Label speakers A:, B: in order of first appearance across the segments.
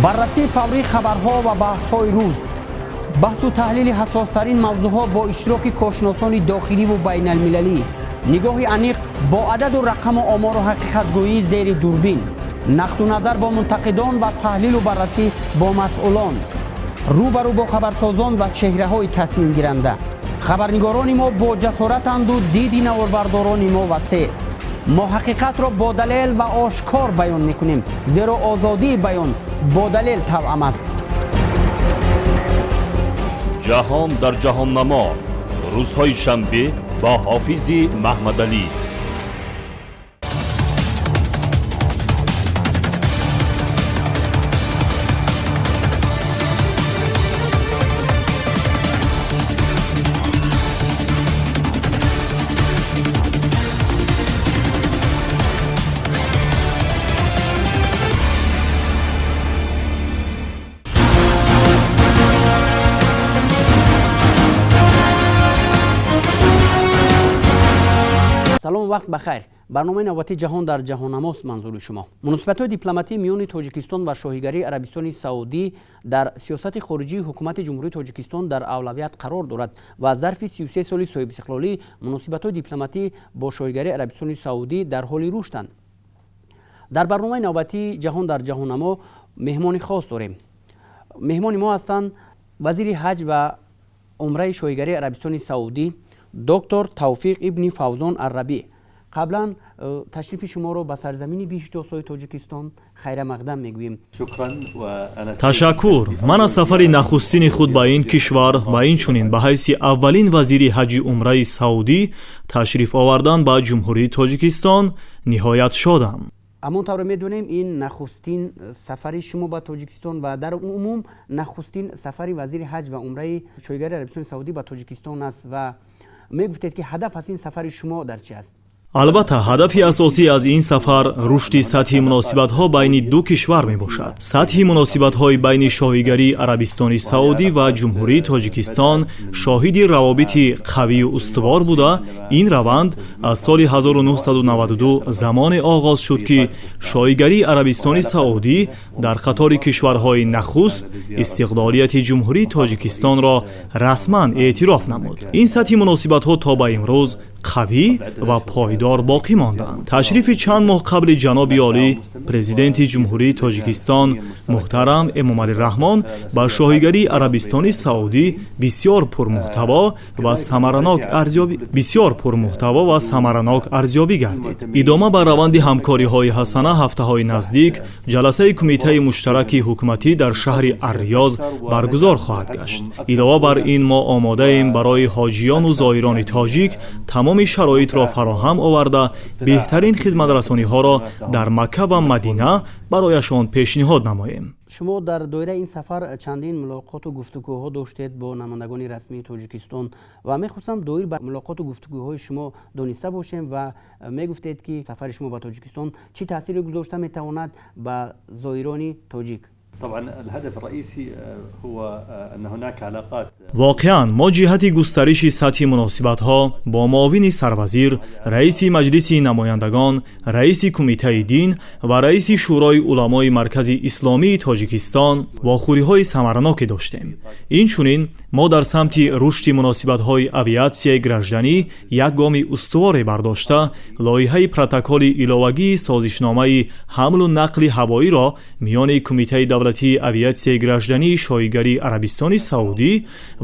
A: Баррасии фаврии хабарҳо ва баҳсҳои рӯз, баҳсу таҳлили ҳассостарин мавзӯъҳо бо иштироки коршиносони дохиливу байналмилалӣ, нигоҳи аниқ бо ададу рақаму омору ҳақиқатгӯии зери дурбин, нақду назар бо мунтақидон ва таҳлилу баррасӣ бо масъулон, рӯ ба рӯ бо хабарсозон ва чеҳраҳои тасмимгиранда. Хабарнигорони мо бо ҷасоратанду диди наворбардорони мо васеъ. Мо ҳақиқатро бо далел ва ошкор баён мекунем, зеро озодии баён бо далел тавъам аст.
B: Ҷаҳон дар ҷаҳоннамо, рӯзҳои шанбе бо Ҳофизи Маҳмадалӣ.
A: Салом, вақт ба хайр. Барномаи навбатии «Ҷаҳон дар ҷаҳоннамост» манзури шумо. Муносибатҳои дипломатӣ миёни Тоҷикистон ва Шоҳигарии Арабистони Саудӣ дар сиёсати хориҷии ҳукумати Ҷумҳурии Тоҷикистон дар авлавият қарор дорад ва зарфи 33 соли соҳибистиқлолӣ муносибатҳои дипломатӣ бо Шоҳигарии Арабистони Саудӣ дар ҳоли рушданд. Дар барномаи навбатии «Ҷаҳон дар ҷаҳоннамо» меҳмони хос дорем. Меҳмони мо ҳастанд вазири ҳаҷ ва умраи Шоҳигарии Арабистони Саудӣ, доктор Тавфиқ ибни Фавзон Аррабӣ. Қаблан ташрифи шуморо ба сарзамини биҳиштосои Тоҷикистон хайрамақдам мегӯем.
C: Ташаккур. Ман аз сафари нахустини худ ба ин кишвар ва инчунин ба ҳайси аввалин вазири ҳаҷи умраи Саудӣ ташриф овардан ба Ҷумҳурии Тоҷикистон ниҳоят шодам.
A: Ҳамон тавре медонем, ин нахустин сафари шумо ба Тоҷикистон ва дар умум нахустин сафари вазири ҳаҷ ва умраи Шоҳигарии Арабистони Саудӣ ба Тоҷикистон аст ва мегуфтед, ки ҳадаф аз ин сафари шумо дар чи аст?
C: Албатта, ҳадафи асосӣ аз ин сафар рушди сатҳи муносибатҳо байни ду кишвар мебошад. Сатҳи муносибатҳои байни Шоҳигарии Арабистони Саудӣ ва Ҷумҳурии Тоҷикистон шоҳиди равобити қавию устувор буда, ин раванд аз соли 1992 замоне оғоз шуд, ки Шоҳигарии Арабистони Саудӣ дар қатори кишварҳои нахуст истиқлолияти Ҷумҳурии Тоҷикистонро расман эътироф намуд. Ин сатҳи муносибатҳо то ба имрӯз қавӣ ва пойдор боқӣ мондаанд. Ташрифи чанд моҳ қабли ҷаноби олӣ, Президенти Ҷумҳурии Тоҷикистон муҳтарам Эмомалӣ Раҳмон ба Шоҳигарии Арабистони Саудӣ бисёр пурмуҳтаво ва самаранок арзёбӣ гардид. Идома ба раванди ҳамкориҳои ҳасана, ҳафтаҳои наздик ҷаласаи кумитаи муштараки ҳукуматӣ дар шаҳри Арриёз баргузор хоҳад гашт. Илова бар ин, мо омодаем барои ҳоҷиёну зоирони тоҷик тамоми шароитро фароҳам оварда, беҳтарин хизматрасониҳоро дар Макка ва Мадина барояшон пешниҳод намоем.
A: Шумо дар доираи ин сафар чандин мулоқоту гуфтугӯҳо доштед бо намояндагони расмии Тоҷикистон ва мехостам доир ба мулоқоту гуфтугӯҳои шумо дониста бошем ва мегуфтед, ки сафари шумо ба Тоҷикистон чӣ таъсире гузошта метавонад ба зоирони тоҷик?
D: طبعا الهدف الرئيسي هو أن هناك علاقات.
C: Воқеан, мо ҷиҳати густариши сатҳи муносибатҳо бо муовини сарвазир, раиси Маҷлиси намояндагон, раиси Кумитаи дин ва раиси Шӯрои уламои Маркази исломии Тоҷикистон вохӯриҳои самараноке доштем. Инчунин мо дар самти рушди муносибатҳои авиатсияи гражданӣ як гоми устуворе бардошта, лоиҳаи протоколи иловагии созишномаи ҳамлу нақли ҳавоиро миёни Кумитаи давлатии авиатсияи граждании Шоҳигарии Арабистони Саудӣ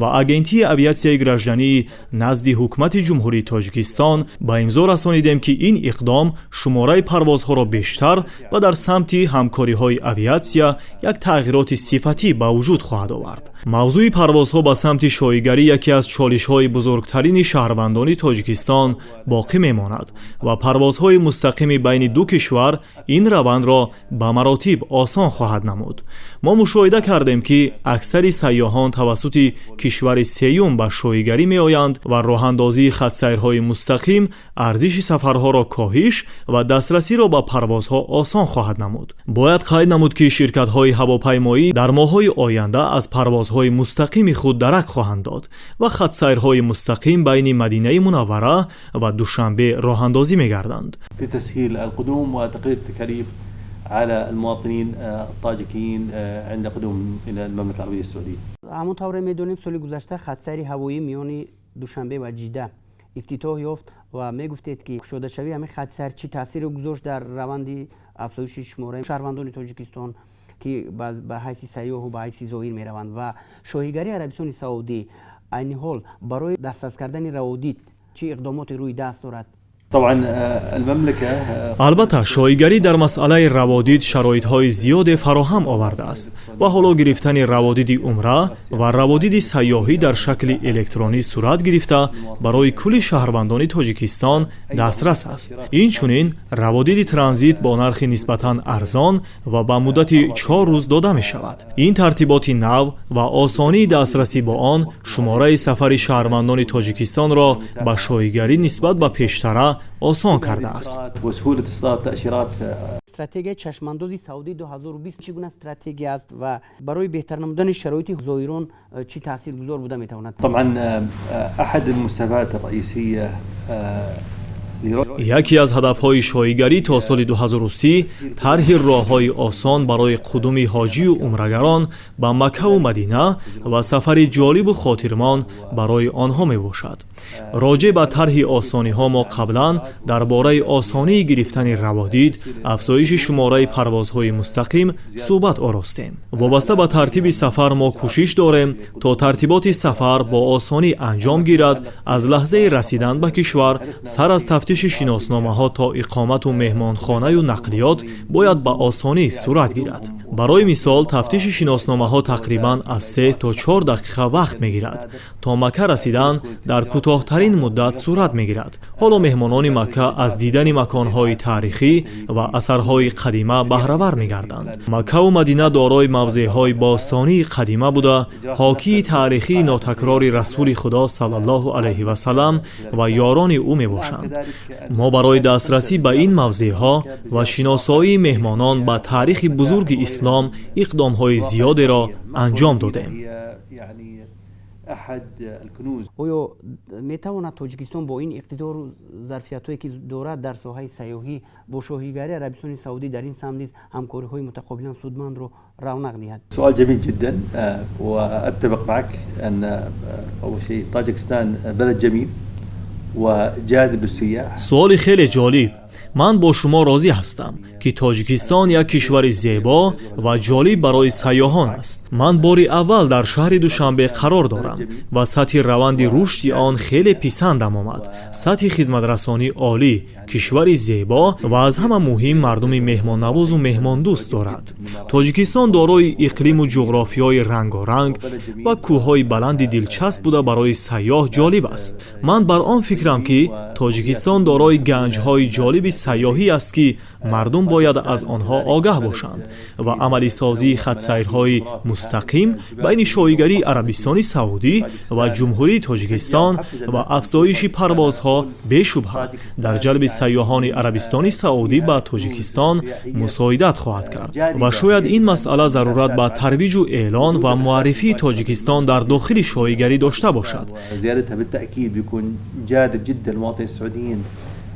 C: ва Агентии авиатсияи граждании назди ҳукумати Ҷумҳурии Тоҷикистон ба имзо расонидем, ки ин иқдом шумораи парвозҳоро бештар ва дар самти ҳамкориҳои авиатсия як тағйироти сифатӣ ба вуҷуд хоҳад овард. Мавзӯи парвозҳо ба самти шоҳигарӣ яке аз чолишҳои бузургтарини шаҳрвандони Тоҷикистон боқӣ мемонад ва парвозҳои мустақими байни ду кишвар ин равандро ба маротиб осон хоҳад намуд. Мо мушоҳида кардем, ки аксари сайёҳон тавассути кишвари сеюм ба шоҳигарӣ меоянд ва роҳандозии хатсайрҳои мустақим арзиши сафарҳоро коҳиш ва дастрасиро ба парвозҳо осон хоҳад намуд. Бояд қайд намуд, ки ширкатҳои ҳавопаймоӣ дар моҳҳои оянда аз парвозҳои мустақими худ дарак хоҳанд дод ва хатсайрҳои мустақим байни Мадинаи Мунаввара ва Душанбе роҳандозӣ мегарданд.
D: في تسهيل القدوم وتقليل التكاليف على المواطنين الطاجكيين عند قدومهم إلى المملكة العربية السعودية.
A: Ҳамон тавре медонем, соли гузашта хатсайри ҳавоӣ миёни Душанбе ва Ҷидда ифтитоҳ ёфт ва мегуфтед, ки кушодашавии ҳамин хатсайр чӣ таъсире гузошт дар раванди афзоиши шумораи шаҳрвандони Тоҷикистон, ки ба ҳайси сайёҳу ба ҳайси зоир мераванд, ва Шоҳигарии Арабистони Саудӣ айни ҳол барои дастрас кардани раводид чӣ иқдомоте рӯи даст дорад?
D: طبعا المملكة
C: Албатта, шоҳигарӣ дар масъалаи раводид шароитҳои зиёде фароҳам овардааст ва ҳоло гирифтани раводиди умра ва раводиди сайёҳӣ дар шакли электронӣ сурат гирифта, барои кулли шаҳрвандони Тоҷикистон дастрас аст. Инчунин раводиди транзит бо нархи нисбатан арзон ва ба муддати 4 рӯз дода мешавад. Ин тартиботи нав ва осонии дастрасӣ бо он шумораи сафари шаҳрвандони Тоҷикистонро ба шоҳигарӣ нисбат ба пештара осон кардааст.
D: وسهولة إصدار تأشيرات.
A: Стратегияи Чашмандози Саудӣ 2020 чӣ гуна стратегия аст ва барои беҳтар намудани шароити зоирон чӣ таъсиргузор буда метавонад?
D: طبعا أحد المستهدفات الرئيسية
C: Яке аз ҳадафҳои шоҳигарӣ то соли 2030 тарҳи роҳҳои осон барои қудуми ҳоҷию умрагарон ба Маккаву Мадина ва сафари ҷолибу хотирмон барои онҳо мебошад. Роҷеъ ба тарҳи осониҳо мо қаблан дар бораи осонии гирифтани раводид, афзоиши шумораи парвозҳои мустақим суҳбат оростем. Вобаста ба тартиби сафар мо кӯшиш дорем, то тартиботи сафар бо осонӣ анҷом гирад. Аз лаҳзаи расидан ба кишвар, сар аз тафтиши шиносномаҳо то иқомату меҳмонхонаю нақлиёт бояд ба осонӣ сурат гирад. Барои мисол, тафтиши шиносномаҳо тақрибан аз 3 то 4 дақиқа вақт мегирад. То Макка расидан дар кӯтоҳтарин муддат сурат мегирад. Ҳоло меҳмонони Макка аз дидани маконҳои таърихӣ ва асарҳои қадима баҳравар мегарданд. Маккаву Мадина дорои мавзеъҳои бостонии қадима буда, ҳокии таърихии нотакрори Расули Худо саллаллоҳу алайҳи васалам ва ёрони ӯ мебошанд. Мо барои дастрасӣ ба ин мавзеъҳо ва шиносоии меҳмонон ба таърихи бузурги ислом иқдомҳои зиёдеро анҷом додем.
D: أحد الكنوز.
A: Оё метавонад Тоҷикистон бо ин иқтидору зарфиятҳое, ки дорад дар соҳаи сайёҳӣ, бо Шоҳигарии Арабистони Саудӣ дар ин самт низ ҳамкориҳои мутақобилан судмандро равнақ диҳад?
D: سؤال جميل جدا واتفق معك ان اول شيء طاجكستان بلد جميل وجاذب للسياح.
C: Суоли хеле ҷолиб. Ман бо шумо розӣ ҳастам, ки Тоҷикистон як кишвари зебо ва ҷолиб барои сайёҳон аст. Ман бори аввал дар шаҳри Душанбе қарор дорам ва сатҳи раванди рушди он хеле писандам омад. Сатҳи хизматрасонӣ олӣ, кишвари зебо ва аз ҳама муҳим мардуми меҳмоннавозу меҳмондӯст дорад. Тоҷикистон дорои иқлиму ҷуғрофиёи рангоранг ва кӯҳҳои баланди дилчасп буда, барои сайёҳ ҷолиб аст. Ман бар он фикрам, ки Тоҷикистон дорои ганҷҳои ҷолиби сайёҳӣ аст, ки мардум бояд аз онҳо огаҳ бошанд, ва амалисозии хатсайрҳои мустақим байни Шоҳигарии Арабистони Саудӣ ва Ҷумҳурии Тоҷикистон ва афзоиши парвозҳо бешубҳа дар ҷалби сайёҳони Арабистони Саудӣ ба Тоҷикистон мусоидат хоҳад кард. Ва шояд ин масъала зарурат ба тарвиҷу эълон ва муаррифии Тоҷикистон дар дохили шоҳигарӣ дошта бошад.
D: زيارتها بالتاكيد بيكون جاذب جدا للمواطنين السعوديين.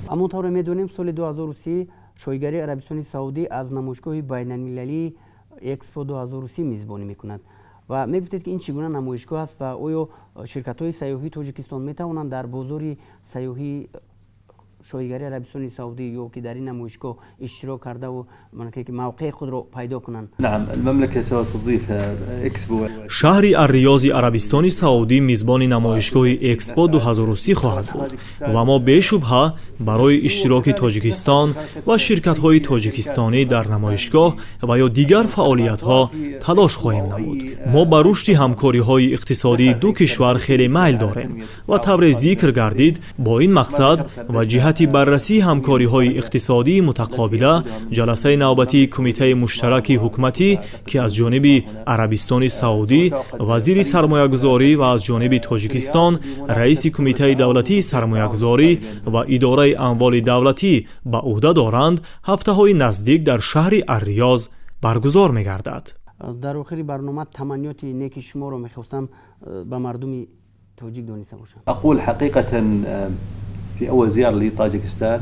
A: Ҳамон тавре медонем, соли 2030 Шоҳигарии Арабистони Саудӣ аз намоишгоҳи байналмилалии Экспо 2030 мизбонӣ мекунад ва мегуфтед, ки ин чӣ гуна намоишгоҳ аст ва оё ширкатҳои сайёҳии Тоҷикистон метавонанд дар бозори сайёҳии Шоҳигарии Арабистони Саудӣ ё ки дар ин намоишгоҳ иштирок кардаву ки мавқеи худро пайдо кунанд?
D: نعم، المملكة سوف تضيف اكسبو.
C: Шаҳри Арриёзи Арабистони Саудӣ мизбони намоишгоҳи Экспо 2030 хоҳад буд ва мо бешубҳа барои иштироки Тоҷикистон ва ширкатҳои тоҷикистонӣ дар намоишгоҳ ва ё дигар фаъолиятҳо талош хоҳем намуд. Мо ба рушди ҳамкориҳои иқтисодии ду кишвар хеле майл дорем ва тавре зикр гардид, бо ин мақсад ва ҷиҳати баррасии ҳамкориҳои иқтисодии мутақобила ҷаласаи навбатии Кумитаи муштараки ҳукуматӣ, ки аз ҷониби Арабистони Саудӣ вазири сармоягузорӣ ва аз ҷониби Тоҷикистон раиси Кумитаи давлатии сармоягузорӣ ва идораи амволи давлатӣ ба ӯҳда доранд, ҳафтаҳои наздик дар шаҳри Арриёз баргузор мегардад.
A: Дар охири барнома таманниёти неки шуморо мехостам ба мардуми тоҷик дониста бошам.
D: أقول حقيقة في أول زيارة لطاجكستان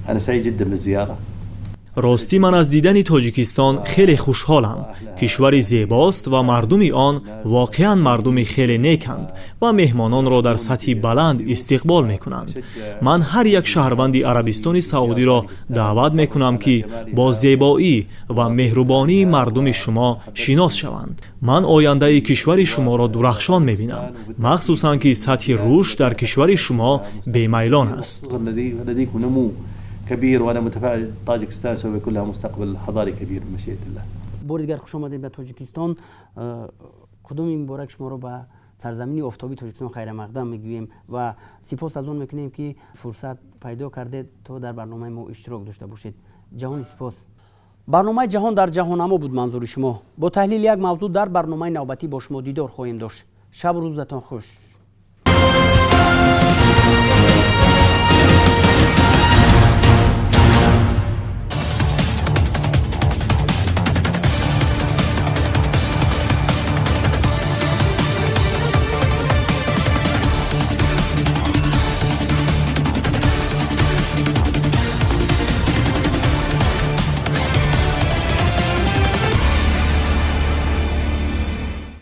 D: أنا سعيد جدا بالزيارة.
C: Ростӣ, ман аз дидани Тоҷикистон хеле хушҳолам. Кишвари зебост ва мардуми он воқеан мардуми хеле неканд ва меҳмононро дар сатҳи баланд истиқбол мекунанд. Ман ҳар як шаҳрванди Арабистони Саудиро даъват мекунам, ки бо зебоӣ ва меҳрубонии мардуми шумо шинос шаванд. Ман ояндаи кишвари шуморо дурахшон мебинам, махсусан ки сатҳи рушд дар кишвари шумо бемайлон аст.
D: كبير وانا متفائل طاجكستان سوف يكون لها مستقبل حضاري كبير بمشيئه الله.
A: Бори дигар хуш омадед ба Тоҷикистон. Қудуми муборак шуморо ба сарзамини офтобии Тоҷикистон хайрамақдам мегӯем ва сипос аз он мекунем, ки фурсат пайдо кардед, то дар барномаи мо иштирок дошта бошед. Ҷаҳони сипос. Барномаи «Ҷаҳон дар ҷаҳоннамо» буд манзури шумо. Бо таҳлили як мавзӯъ дар барномаи навбатӣ бо шумо дидор хоҳем дошт. Шабу рӯзатон хуш.